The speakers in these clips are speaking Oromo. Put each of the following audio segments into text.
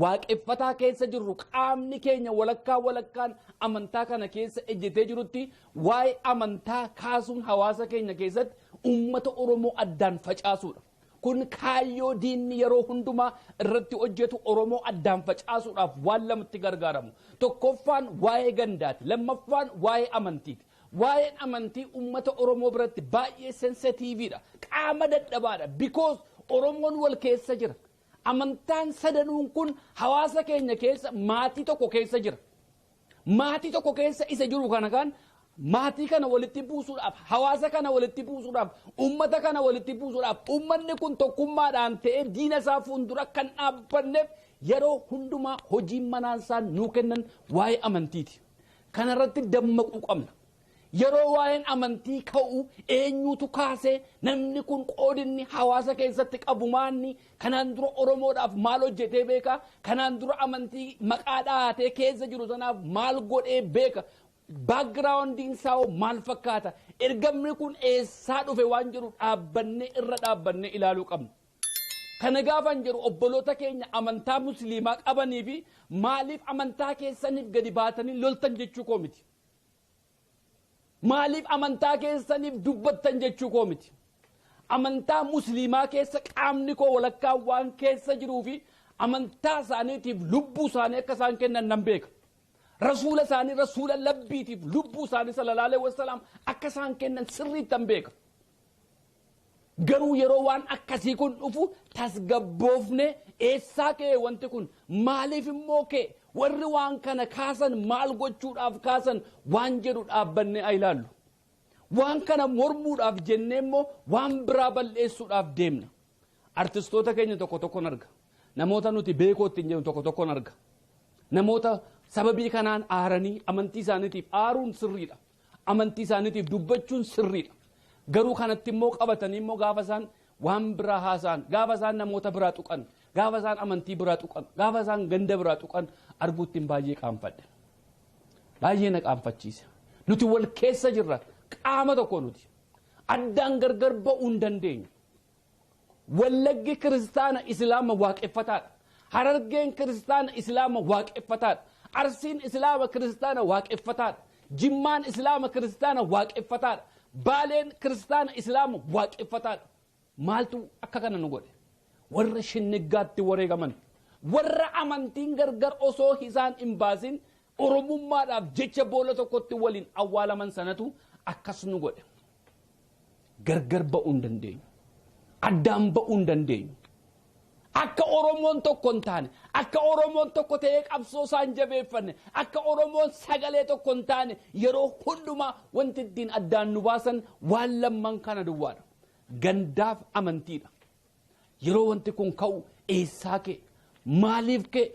waaqeffataa keessa jirru, qaamni keenya walakkaa walakkaan amantaa kana keessa ejjetee jirutti, waa'ee amantaa kaasuun hawaasa keenya keessatti uummata Oromoo addaan facaasuudha. Kun kaayyoo diinni yeroo hundumaa irratti hojjetu, Oromoo addaan facaasuudhaaf waan lamatti gargaaramu. Tokkoffaan waa'ee gandaati, lammaffaan waa'ee amantiiti. Waa'een amantii uummata Oromoo biratti baay'ee sensitiiviidha. Qaama dadhabaadha. Because Oromoon wal keessa jira. Amantaan sadanuun kun hawaasa keenya keessa maatii tokko keessa jira. Maatii tokko keessa isa jiru kana kan maatii kana walitti buusuudhaaf, hawaasa kana walitti buusuudhaaf, uummata kana walitti buusuudhaaf, uummanni kun tokkummaadhaan ta'ee diina isaa fuuldura kan dhaabbanneef, yeroo hundumaa hojiin manaan isaan nuu kennan waa'ee amantiiti. Kanarratti dammaquu qabna. Yeroo waa'een amantii ka'u eenyutu kaasee, namni kun qoodinni hawaasa keessatti qabu maanni, kanaan dura Oromoodhaaf maal hojjetee beeka, kanaan dura amantii maqaa dhahatee keessa jiru sanaaf maal godhee beeka, backgroundiin isaa maal fakkaata, ergamni kun eessaa dhufe waan jiru dhaabbannee irra dhaabbannee ilaaluu qabna. Kana gaafan jiru, obboloota keenya amantaa musliimaa qabanii fi maaliif amantaa keessaniif gadi baatanii loltan jechuu koo miti. Maaliif amantaa keessaniif dubbattan jechuu koo miti. Amantaa musliimaa keessa qaamni koo walakkaa waan keessa jiruu fi amantaa isaaniitiif lubbuu isaanii akka isaan kennan nan beeka. Rasuula isaanii, rasuula labbiitiif lubbuu isaanii sallallahu alaihi wasallam akka isaan kennan sirriittan beeka. Garuu yeroo waan akkasii kun dhufu tasgabboofne, eessaa ka'e wanti kun, maaliif immoo ka'e, warri waan kana kaasan maal gochuudhaaf kaasan waan jedhu dhaabbannee haa ilaallu. Waan kana mormuudhaaf jennee immoo waan biraa balleessuudhaaf deemna. Artistoota keenya tokko tokkon arga. Namoota nuti beekoo ittiin jennu tokko tokkon arga. Namoota sababii kanaan aaranii, amantii isaaniitiif aaruun sirriidha. Amantii isaaniitiif dubbachuun sirriidha. Garuu kanatti immoo qabatanii immoo gaafa isaan waan biraa haasa'an, gaafa isaan namoota biraa tuqan, gaafa isaan amantii biraa tuqan, gaafa isaan ganda biraa tuqan arguutti baay'ee qaanfadhe. Baay'ee na qaanfachiise. Nuti wal keessa jirra. Qaama tokko nuti. Addaan gargar ba'uu hin dandeenyu. Wallaggi kiristaana islaama waaqeffataadha. Harargeen kiristaana islaama waaqeffataadha. Arsiin islaama kiristaana waaqeffataadha. Jimmaan islaama kiristaana waaqeffataadha. Baaleen kiristaana islaama waaqeffataadha. Maaltu akka kana nu godhe? Warra Shinniggaatti wareegaman. Warra amantiin gargar osoo isaan hin baasin Oromummaadhaaf jecha boolla tokkotti waliin awwaalaman sanatu akkas nu godhe. Gargar ba'uu hin dandeenyu. Addaan ba'uu hin dandeenyu. Akka Oromoon tokko hin taane, akka Oromoon tokko ta'ee qabsoo isaan jabeeffanne, akka Oromoon sagalee tokko hin taane, yeroo hundumaa wanti ittiin addaan nu baasan waan lamman kana duwwaadha. Gandaaf amantiidha. Yeroo wanti kun ka'u eessaa ka'e, maaliif ka'e,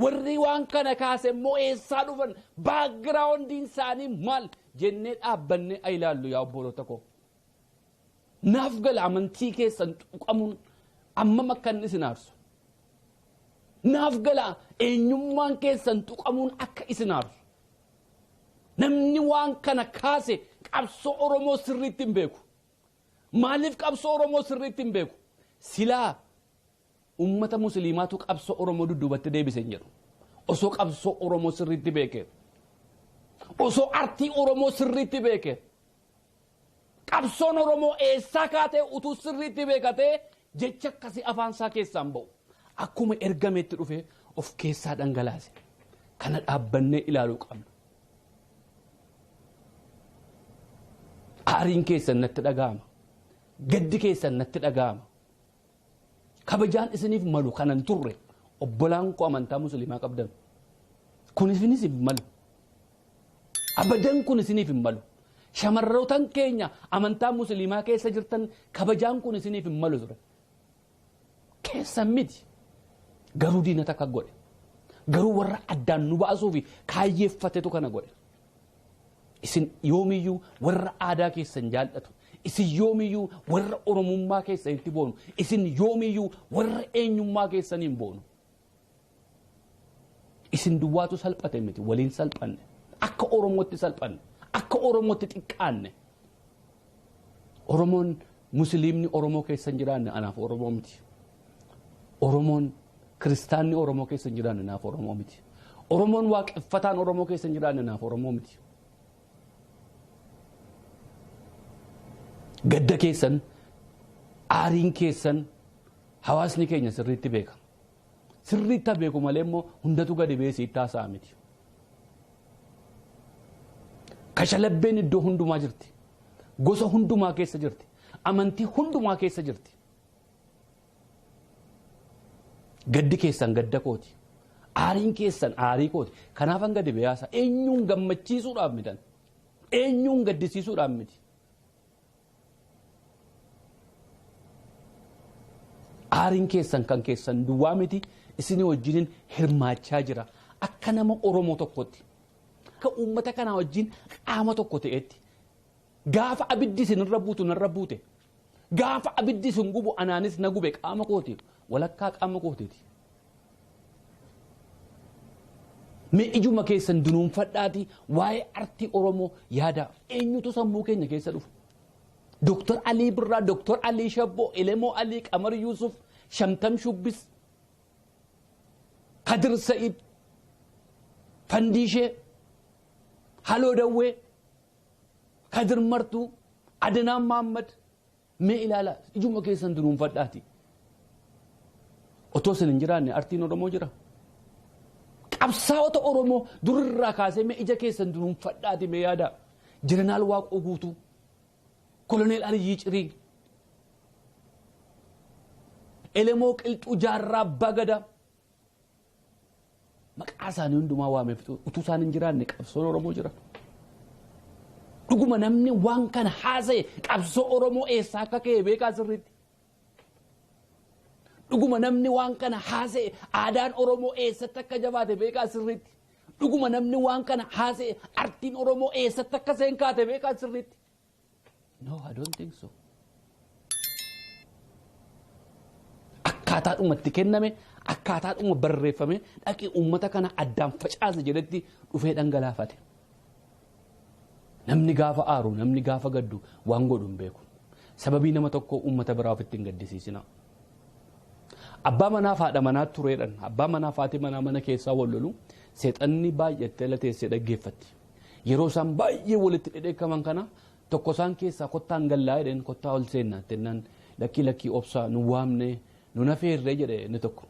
warri waan kana kaase immoo eessaa dhufan, backgroundiin isaanii maal jennee dhaabbannee haa ilaallu, yaa obboloota koo. Naaf gala amantii keessan tuqamuun ammam akka inni isin aarsu. Naaf gala eenyummaan keessan tuqamuun akka isin aarsu. Namni waan kana kaase qabsoo Oromoo sirriitti hin beeku. Maaliif qabsoo Oromoo sirriitti hin beeku? Silaa ummata musliimaatu qabsoo Oromoo dudduubatti deebise hin jedhu. Osoo qabsoo Oromoo sirriitti beekee. Osoo artii Oromoo sirriitti beekee. Qabsoon Oromoo eessaa kaatee utuu sirriitti beekatee jecha akkasii afaan isaa keessaan ba'u. Akkuma ergameetti dhufee of keessaa dhangalaase. Kana dhaabbannee ilaaluu qabna. Aariin keessan natti dhaga'ama. Gaddi keessan natti dhaga'ama. Kabajaan isiniif malu kanan turre, obbolaan koo amantaa musliimaa qabdan. Kun isinis hin malu. Abadan kun isiniif hin malu. Shamarrootan keenya amantaa musliimaa keessa jirtan, kabajaan kun isiniif hin malu ture. Keessan miti. Garuu diina takka godhe. Garuu warra addaan nu baasuu fi kaayyeeffatetu kana godhe. Isin yoomiyyuu warra aadaa keessan jaallatu. Isin yoomiyyuu warra Oromummaa keessanitti boonu. Isin yoomiyyuu warra eenyummaa keessaniin boonu. Isin duwwaatu salphate miti, waliin salphanne. Akka Oromootti salphanne. Akka Oromootti xiqqaanne. Oromoon musliimni Oromoo keessa hin jiraanne anaaf Oromoo miti. Oromoon Kiristaanni Oromoo keessa hin jiraanne naaf Oromoo miti. Oromoon waaqeffataan Oromoo keessa hin jiraanne naaf Oromoo miti. Gadda keessan, aariin keessan hawaasni keenya sirriitti beeka. Sirriitti beeku malee immoo hundatu gadi ba'ee sitti haasa'a miti. Kashalabbeen iddoo hundumaa jirti. Gosa hundumaa keessa jirti. Amantii hundumaa keessa jirti. Gaddi keessan gadda kooti. Aariin keessan aarii kooti. Kanaafan gadi ba'ee haasa'a. Eenyuun gammachiisuudhaaf mitan. Eenyuun gaddisiisuudhaaf miti. Aariin keessan kan keessan duwwaa miti isinii wajjiniin hirmaachaa jira. Akka nama Oromoo tokkotti. Akka uummata kanaa wajjin qaama tokko ta'etti. Gaafa abiddi isinirra buutu narra buute. Gaafa abiddi isin gubu anaanis na gube qaama kooti. Walakkaa qaama kootiiti. Mee ijuma keessan dunuunfadhaatii waa'ee artii Oromoo yaada. Eenyutu sammuu keenya keessa dhufu? Dooktar Alii Birraa, Dooktar Alii Shabboo, Elemoo Alii, Qamar Yuusuf, Shamtam Shubbis, Kadir Sa'id, Fandiishee, Haloo Dawwee, Kadir Martuu, Adnaan Mahammad. Mee ilaala ijuma keessan dunuunfadhaati. Otoo isin hin jiraanne artiin Oromoo jira. Qabsaa'ota Oromoo durirraa kaasee mee ija keessan dunuunfadhaati mee yaada. Jeneraal Waaqoo Guutuu. Koloneel Aliyyii Cirii, Elemoo Qilxuu Jaarraa Abbaa Gadaa maqaa isaanii hundumaa waamee utuu isaan hin jiraanne qabsoon Oromoo jira. Dhuguma namni waan kana haasa'e qabsoo Oromoo eessaa akka ka'e beekaa sirriitti. Dhuguma namni waan kana haasa'e aadaan Oromoo eessatti akka jabaate beekaa sirriitti. Dhuguma namni waan kana haasa'e artiin Oromoo eessatti akka seenkaate beekaa sirriitti. No, I don't think so. Akkaataadhuma itti kenname, akkaataadhuma barreeffame, dhaqee uummata kana addaan facaase jedhetti dhufee dhangalaafate. Namni gaafa aaru, namni gaafa gaddu waan godhu hin beeku. Sababii nama tokko uummata biraa ofitti hin gaddisiisina. Abbaa manaa fi haadha manaa tureedhaan, abbaa manaa fi haati manaa mana keessaa wal lolu, seexanni baay'attee lateessee dhaggeeffatti. Yeroo isaan baay'ee walitti dhedheekaman kana tokko isaan keessaa kottaan gallaa jedheen kottaa ol seennaa jennaan lakkii lakkii obsaa nu waamne nu nafeerree jedhe inni tokko.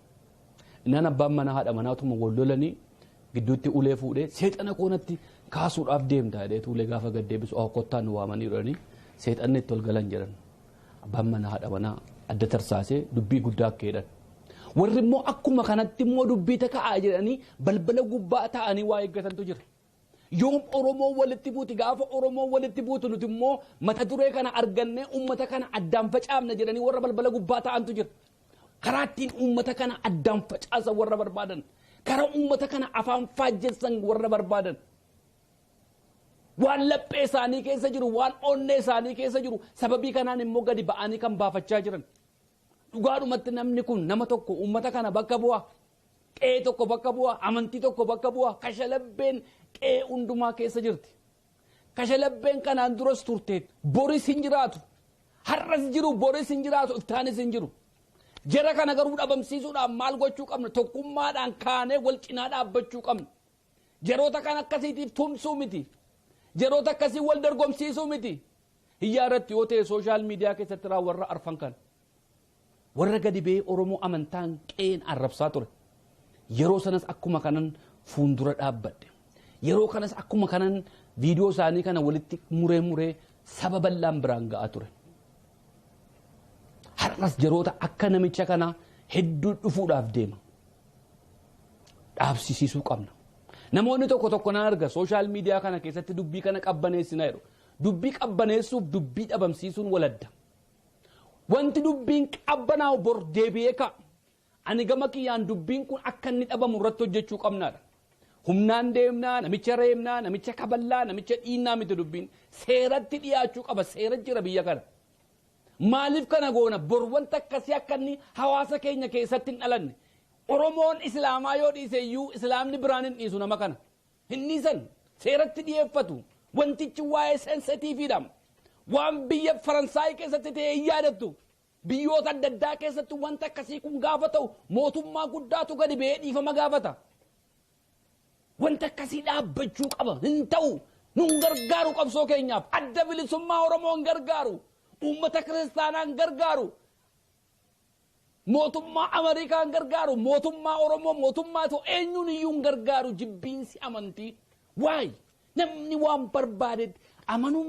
Innaan abbaan manaa haadha manaa utuma wal lolanii gidduutti ulee fuudhee seexana koonatti kaasuudhaaf deemta jedhee ulee gaafa gad deebisu kottaa nu waamanii jedhanii seexanni itti ol galan jedhan. Abbaan manaa haadha manaa adda tarsaasee dubbii guddaa akka jedhan. Warri immoo akkuma kanatti immoo dubbii taka'aa jedhanii balbala gubbaa taa'anii waa eeggatantu jira. Yoom Oromoo walitti buuti gaafa Oromoo walitti buutu nuti immoo mata duree kana argannee uummata kana addaan facaafna jedhanii warra balbala gubbaa taa'antu jira. Karaa ittiin uummata kana addaan facaasan warra barbaadan. Karaa uummata kana afaan faajjessan warra barbaadan. Waan laphee isaanii keessa jiru, waan onnee isaanii keessa jiru sababii kanaan immoo gadi ba'anii kan baafachaa jiran. Dhugaadhumatti namni kun nama tokko uummata kana bakka bu'a. Qe'ee tokko bakka bu'a, amantii tokko bakka bu'a, kashalabbeen qe'ee hundumaa keessa jirti. Kashalabbeen kanaan duras turte, boris hin jiraatu. Har'as jiru, boris hin jiraatu, iftaanis hin jiru. Jara kana garuu dhabamsiisuudhaan maal gochuu qabna? Tokkummaadhaan kaanee wal cinaa dhaabbachuu qabna. Jaroota kan akkasiitiif tumsuu miti. Jaroota akkasii wal dorgomsiisuu miti. Hiyyaa irratti yoo ta'e sooshaal miidiyaa keessatti warra arfan kana. Warra gadi ba'ee Oromoo amantaan qe'een arrabsaa ture. Yeroo sanas akkuma kanan fuuldura dhaabbadhe. Yeroo kanas akkuma kanan viidiyoo isaanii kana walitti muree muree saba bal'aan biraan ga'aa ture. Har'as yeroota akka namicha kanaa hedduu dhufuudhaaf deema. Dhaabsisiisuu qabna. Namoonni tokko tokko nan arga sooshaal miidiyaa kana keessatti dubbii kana qabbaneessina jedhu. Dubbii qabbaneessuuf dubbii dhabamsiisuun waladda. Wanti dubbiin qabbanaa'u bor deebi'ee ka'a. Ani gama kiyyaan dubbiin kun akka inni dhabamu irratti hojjechuu qabnaadha. Humnaan deemnaa, namicha reebnaa, namicha kaballaa, namicha dhiinnaa miti dubbiin. Seeratti dhiyaachuu qaba, seera jira biyya kana. Maaliif kana goona? Bor wanta akkasii akka inni hawaasa keenya keessatti hin dhalanne. Oromoon Islaamaa yoo dhiise iyyuu Islaamni biraan hin dhiisu nama kana. Hin dhiisan. Seeratti dhiyeeffatu. Wantichi waa'ee sensitiiviidha. Waan biyya Faransaay keessatti ta'e hin yaadattu. Biyyoota adda addaa keessatti wanta akkasii kun gaafa ta'u mootummaa guddaatu gadi ba'ee dhiifama gaafata. Wanta akkasii dhaabbachuu qaba. Hin ta'u. Nun gargaaru qabsoo keenyaaf. Adda bilisummaa Oromoo hin gargaaru. Uummata kiristaanaa hin gargaaru. Mootummaa Ameerikaa hin gargaaru. Mootummaa Oromoo mootummaa ta'u eenyuun iyyuu hin gargaaru. Jibbiinsi amantii. Waay, namni waan barbaade amanuu.